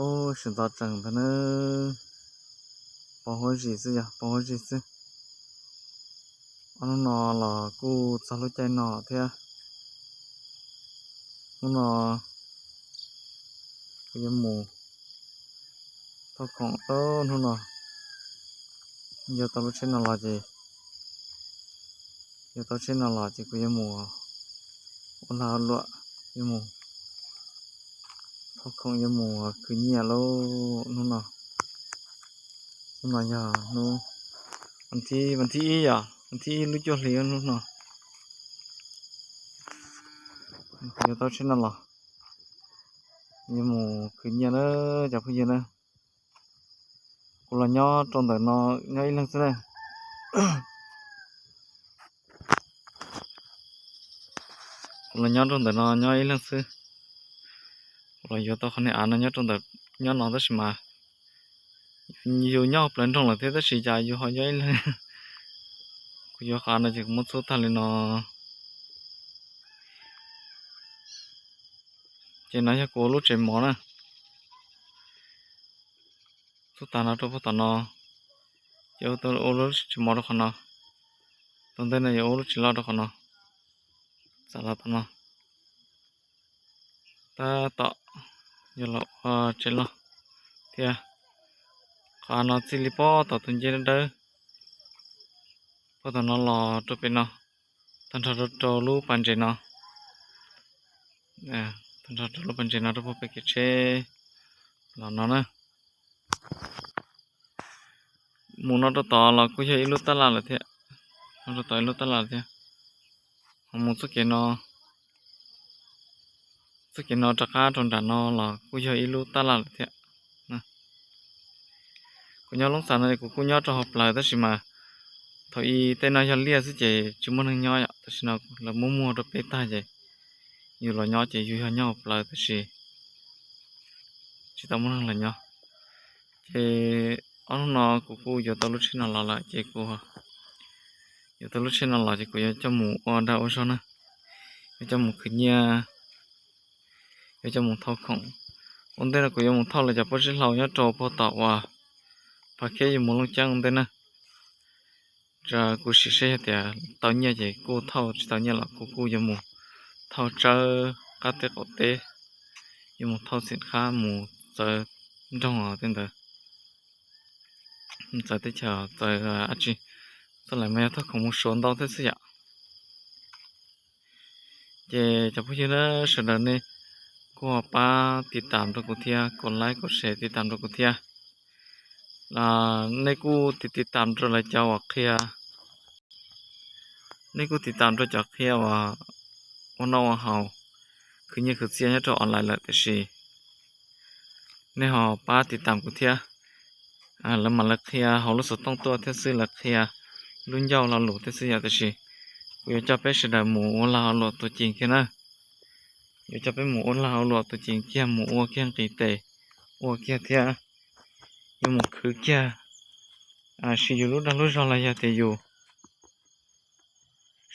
Sib nto tsees ntag na, pos huab zim xwb yog pos huab zim xwb. Ob hnub no los kuj txog lub caij no thiab. Hnub no kuv yuav mus thauj khoom, hnub no yog tau lub tsheb no los ces, yog tau tsheb no los ces kuv yuav mus ua lag luam, yuav mus thauj khoom, yuav mus khwv nyiaj lauj. Hnub no, hnub no yog hnub, vas thib ib yom, vas thib ib lub cuaj hli hnub no. Kuv yuav tau tsheb no los yuav mus khwv nyiaj na, cov phooj ywg na. Kuv los nyob rau ntawm no nyob ib leeg xwb na. Kuv los nyob rau ntawm no nyob ib leeg xwb. Kuv los yuav tau qhov niag av no nyob rau ntawm, nyob no tab sis mas yus nyob hauv plawv nroog lawm thiab tab sis cas yus ho nyob ib leeg. Kuv yuav qhov av no ces kuv muab txhub tag li no. Ces no yog kuv ua lub tsev mov na. Txhub tag no rau puag tom no, ces ua lub tsev mov rau qhov no. Tom ntej no yuav ua lub tsev loj rau qhov no. Txav los tom no, tab tom yuav los ua tsev loj thiab. Qhov av no txij li puag tom tus nceb dawb dawb puag tom no los rau pem no, tag nrho rau lub pas ntses no, tag nrho rau lub pas ntses no rau puag pem kev tsheb los no na. Mus no rau tod los kuj yog ib lub tab laj lawm thiab, no rau tod ib lub tab laj lawm thiab. Ho mus txoj kev no, txoj kev no rov qab rau nram no los kuj yog ib lub tab laj lawm thiab. Kuv nyob Loob Xas no kuv kuj nyob rau hauv plawv tab sis mas thaum ub tej no yog liaj xwb ces tsis muaj neeg nyob yom, tam sim no lawv muab muag rau peb tag ces yus los nyob ces yus yog nyob hauv plawv tab sis tsis tau muaj neeg los nyob. Ces ob hnub no kuv kuj yuav tau lub tsheb no los lawm ces kuv yuav tau lub tsheb no los ces kuv yuav coj mus ua dag ua zog na, yuav coj mus khwv nyiaj, yuav coj mus thauj khoom. Ua ntej no kuv yuav mus thauj lawv cov pob zeb hlau nyob rau puag tom uas Phav Kheb yuav mus Looj Ceeb ua ntej na. Kuv sim seb yog tias tau nyiaj ces kuj thauj, tsis tau nyiaj los kuv kuj yuav mus thauj tsawb qab teb qaum teb, yuav mus thauj xim qab mus txawv nroog tej ntawd, txawv teb chaws txawv dab tsi. Txog lawm mas yog thauj khoom mus Suav ntau thiab xwb yom. Ces cov phooj ywg na, sawv daws nej kuj ho pab tiv tam rau kuv thiab, kos laib kos share tiv tam rau kuv thiab. Nej kuj tiv tiv tam rau lawv cov uas qhia, nej kuj tiv tam rau cov qhia uas ua noj ua haus, khwv nyiaj khwv txiaj nyob rau online lawm tiam sis nej ho pab tiv tam kuv thiab. Lawv mas lawv qhia hauv lub xov tooj tuaj thiab xwb, lawv qhia lub ncauj lo lus thiab xwb yom, tiam sis kuv yuav coj peb sawv daws mus ua lag ua luam tus ceem kiag na. Yuav coj peb mus ua lag ua luam tus ceem kiag, mus ua kiag nqis tes, ua kiag thiab yuav mus khwv kiag, sim yus lub dag lub zog los yog tias yus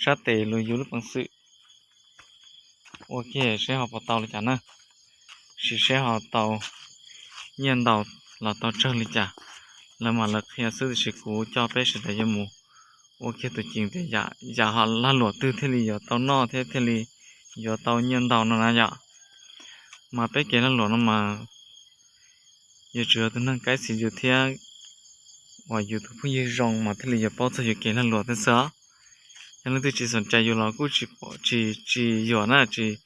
sab tes los yus lub peev xwm, ua kiag seb ho puas tau li cas na, sim seb ho tau nyiaj ntau los tau tsawg li cas. Lawv mas lawv qhia xwb tiam sis kuv coj peb sawv daws yuav mus ua kiag tus ceem tias yam ho lag luam twg thiaj li yuav tau noj thiab thiaj li yuav tau nyiaj ntau no na yom. Mas peb kev lag luam no mas yuav tsum yog tus neeg kaib xis yus thiab uas yus tus phooj ywg zoo mas thiaj li yuav paub txog yus kev lag luam thiab xwb os. Yog leej twg tsis xoom cai yus los kuj tsis, tsis yuam na, tsis,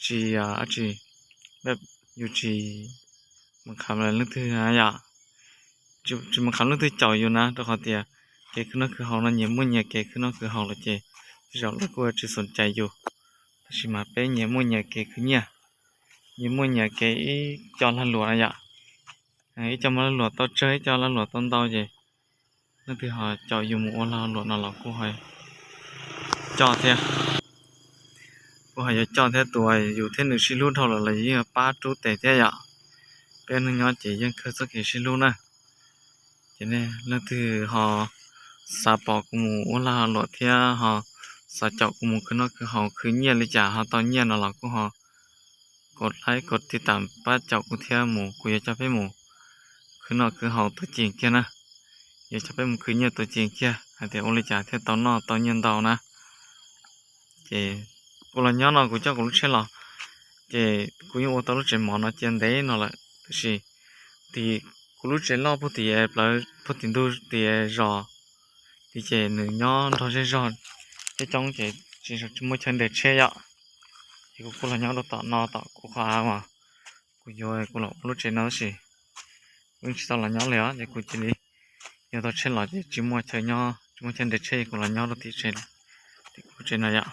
tsis, tsis, yus tsis mus kham leej twg yom, tsis mus kham leej twg caum yus na, rau qhov tias kev khwv noj khwv haus no nyias muaj nyias kev khwv noj khwv haus lawm ces tej zaum lawv kuj tsis xoom cai yus. Tab sis mas peb nyias muaj nyias kev khwv nyiaj, nyias muaj nyias kev ib co lag luam na yom. Ib co mas lag luam tau tsawg, ib co lag luam tau ntau ces leej twg ho caum yus mus ua lag luam no los kuj ho coj thiab. Kuj ho yuav coj thiab, tus yus thiab nws sib hlub dhau lawm los yus yeej yuav pab rub tes thiab yom. Peb neeg nyob ces yeej kawg txoj kev sib hlub na. Ces nej leej twg ho xav pom kuv mus ua lag luam thiab ho xav caum kuv mus khwv noj khwv haus khwv nyiaj li cas ho tau nyiaj no los kuj ho, kov like kov tiv tam pab caum kuv thiab mus, kuv yuav coj peb mus khwv noj khwv haus tuaj ceem kiag na. Yuav coj peb mus khwv nyiaj tuaj ceem kiag hais tias ua li cas thiaj tau noj tau nyiaj ntau na. Ces kuv los nyob no kuv coj kuv lub tsheb los, ces kuv yeej ua tau lub tsev mov no cia ntev no lawm, tab sis tim kuv lub tsev loj puag tim plawv puag tim ntug tim zos tid ces nws nyob nrog zej zog coob coob ces tsis muaj chaw nres tsheb yom. Ces kuv kuj los nyob rau tom no tom kuv qhov av uas kuv yuav kuv los ua lub tsev no tab sis kuv yeej tsis tau los nyob li os, ces kuv cia li yuav tau tsheb los ces tsis muaj chaw nyob tsis muaj chaw nres tsheb, kuv los nyob rau tim tsev, tim kuv tsev no yom.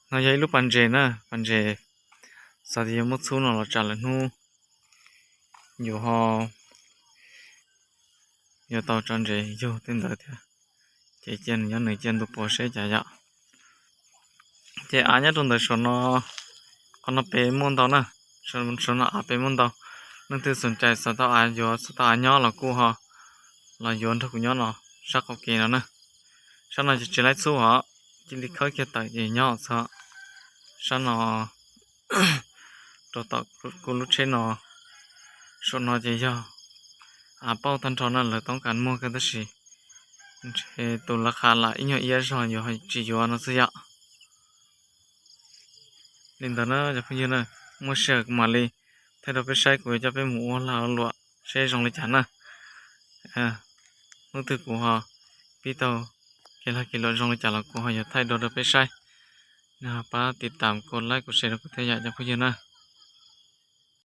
No yog ib lub pas ntses na, pas ntses xav tias yuav muab txhub no los tsam lwm hnub yus ho yuav tau tso ntses yug tej ntawd thiab. Ces cia nws nyob nws cia ntu pos seb cas yom. Ces av nyob rau ntawm saum no, qhov no pem muaj ntau na, saum no av pem muaj ntau. Leej twg xom cai xav tau av yuav xav tau av nyob los kuj ho los yuav nrog kuv nyob no, sab qaum kev no na. Sab no ces tsis laib txhub os, cia li khawb kiag tawm ces nyob txog sab no rau tom kuv lub tsheb no. Saum no ces yog av pauj tag nrho na, lawv toob kas muag kawg tab sis ntshe tus lawv qha lam ib nyuag iab zog yuav tsis yuav no xwb yom. Li ntawd na cov phooj ywg na, muaj sij hawm kuv mam li thaij rau peb saib, kuv yuav coj peb mus ua lag ua luam seb zoo li cas na. Hnub twg kuv ho pib tau kev lag kev luam zoo li cas los kuv ho yuav thaij dua rau peb saib. Nej ho pab tiv tam kov like kov share rau kuv thiab yom cov phooj ywg na.